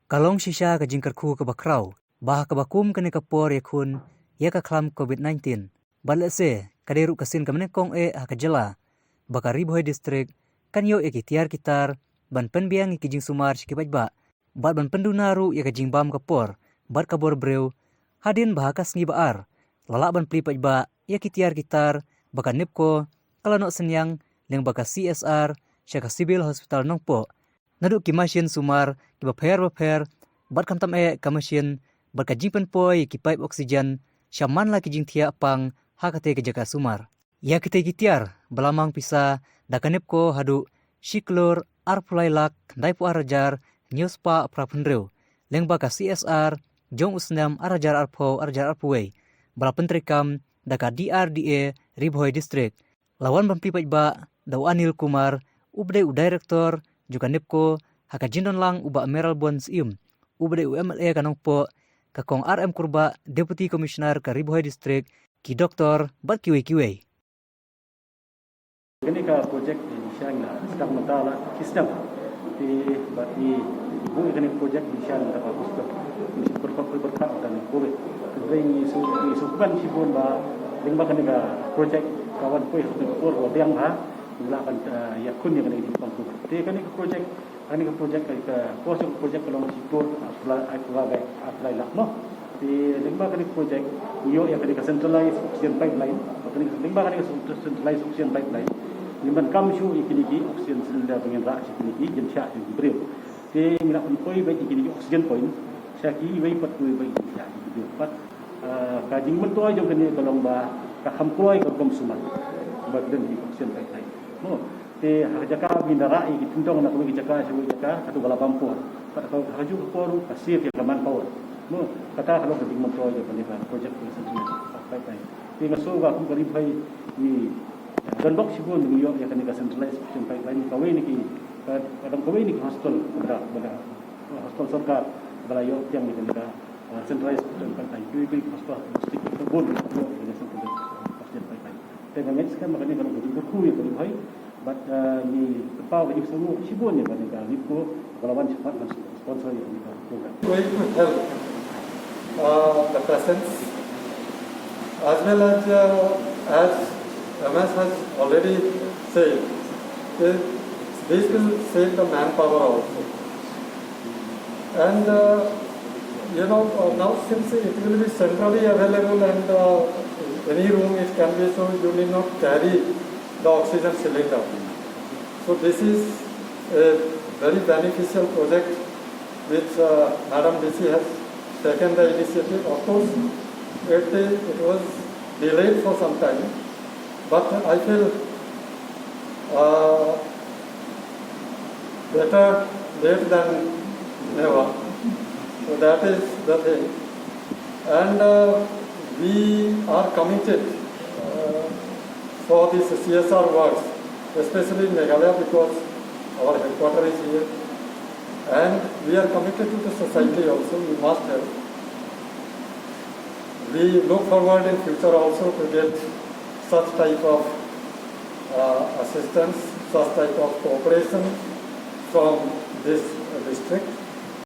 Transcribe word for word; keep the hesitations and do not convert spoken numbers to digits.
Ka long shisha ka jingkyrkhu kaba khraw ba ha kaba kum kane ka por ïakhun ïa ka khlam covid nineteen. Bad lehse ka dei ruh ka sien kaba nyngkong eh ha ka jylla ba ka Ri Bhoi District kan ïoh ïa ki tiar ki tar ban pynbiang ïa ki jingsumar sha ki paidbah bad ban pynduna ruh ïa ka jingbam ka por bad ka bor briew, hadien ba ha ka sngi ba ar la lah ban plie paidbah ïa ki tiar ki tar ba ka NEEPCO ka la noh synñiang lyngba ka C S R sha ka Civil Hospital Nongpoh, naduh ki mashin sumar kiba pher bapher bad khamtam eh ka mashin bad ka jingpynpoi ïa ki paip oxygen sha man la ki jingthiah pang ha katei ka jaka sumar. Ïa kitei ki tiar ba la mang pisa da ka NEEPCO haduh shi klur arphew lai lak khyndai phew ar hajar hynñiew spah phra phew hynriew lyngba ka C S R jong u snem ar hajar arphew, ar hajar arphew wei, ba la pyntreikam da ka D R D A Ri Bhoi District. La wan ban plie paidbah da u Anil Kumar, uba dei u Director jong ka NEEPCO, ha ka jingdon lang u Bah Mayralborn Syiem, uba dei u M L A ka Nongpoh, ka Kong R M Kurbah, Deputy Commissioner ka Ri Bhoi District, ki doktor bad kiwei kiwei. Kane ka project ngi shang la sdang mynta la ki sdang. Te bad ngi buh ïa kane ka project ngi shang mynta ka hospital. Ngi shu pyrkhat pyrkhat tang ïa covid. Te ngi shu, ngi shu pynban shibun ba lyngba kane ka project ka wan poi ha ka por ba biang ha ngi lah ban, eh, ïakhun ïa kane ka jingpang covid. Te kane ka project, kane ka project ka, ka cost of project ka long shi klur arphew lai, arphew lai, arphew lai lak mo. Te lyngba kane ka project ngi ïoh ïa kane ka centralized oxygen pipeline. Kane ka, lyngba kane ka centralized oxygen pipeline ngin pynkam shuh ïa kine ki oxygen cylinder ba ngin rah sha kine ki jingshah jong ki briew. Te ngi lah pynpoi beit ïa kine ki oxygen point sha kiwei pat kiwei beit ki jingshah jong ki briew. Pat, ah, ka jingmyntoi jong kane ka long ba ka kham kloi ka rukom sumar ba don ki oxygen pipeline. Mo. Te ha ka jaka ba ngin da rah ïa ki tyngdong na kawei ka jaka sha kawei ka jaka, hato ka la bam por. Pat ha ka juh ka por ka save ïa ka manpower. Mo, kata ka long ka jingmyntoi jong kane ka project ka centralized pipeline. Te nga sngew ba kum ka Ri Bhoi ngi, eh, don bok shibun ngi ïoh ïa kane ka centralized oxygen pipeline, kawei na ki, ka, ka dang kawei na ki hospital, ba da, ba da, eh, hospital sorkar ba la ïoh pdiang ïa kane ka, eh, centralized oxygen pipeline. Kiwei kiwei ki hospital domestic ki bun ki ïoh ïa kane ka centralized oxygen pipeline. Te nga ngeit skhem ba kane ka long ka jingkyrkhu ïa ka Ri Bhoi. Bad, uh, ngi kyrpad ka jingsngewnguh shibun ïa kane ka NEEPCO ba la wan shakhmat ban sponsor ïa kane ka program. Going to help, uh, the patients as well as, uh, as M S has already said, this, this will save the manpower also. And, uh, you know, uh, now since it will be centrally available and, uh, any room it can be, so you need not carry the oxygen cylinder. So this is a very beneficial project which, uh, Madam D C has taken the initiative. Of course, it, it was delayed for some time, but I feel, uh, better late than never. So that is the thing. And, uh, we are committed, uh, for this C S R works, especially in Meghalaya, because our headquarter is here. And we are committed to the society also, we must help. We look forward in future also to get such type of, uh, assistance, such type of cooperation from this district.